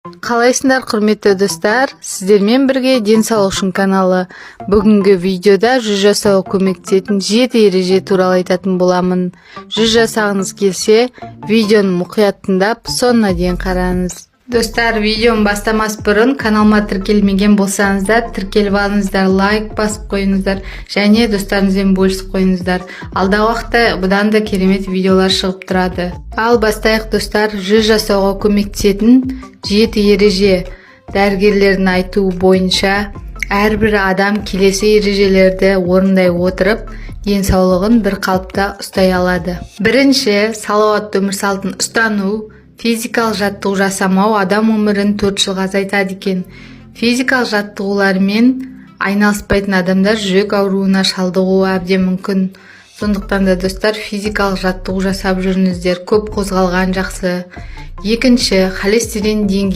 Қалайсыңдар, құрметті достар? Сіздермен бірге «Денсаулық үшін» каналы. Бүгінгі видеода жүз жасауға көмектесетін жеті ереже туралы айтатын боламын. 100 жасағыңыз келсе, видеоны мұқият тыңдап, соңына дейін қараңыз. Достар, видеоны бастамас бұрын каналыма тіркелмеген болсаңыздар, тіркеліп алыңыздар, лайк басып қойыңыздар және достарыңызбен бөлісіп қойыңыздар. Алдағы уақытта бұдан да керемет видеолар шығып тұрады. Ал бастайық, достар. 100 жасауға көмектесетін жеті ереже. Дәрігерлердің айтуы бойынша, әрбір адам келесі ережелерді орындай отырып, денсаулығын бір қалыпта ұстай алады. Бірінші, салауатты өмір салтын ұстану. Физикалық жаттығу жасамау адам өмірін 4 жылға азайтады екен. Физикалық жаттығулармен айналыспайтын адамдар жүрек ауруына шалдығуы әбден мүмкін. Сондықтан да, достар, физикалық жаттығу жасап жүріңіздер, көп қозғалған жақсы. Екінші, холестерин деңгейі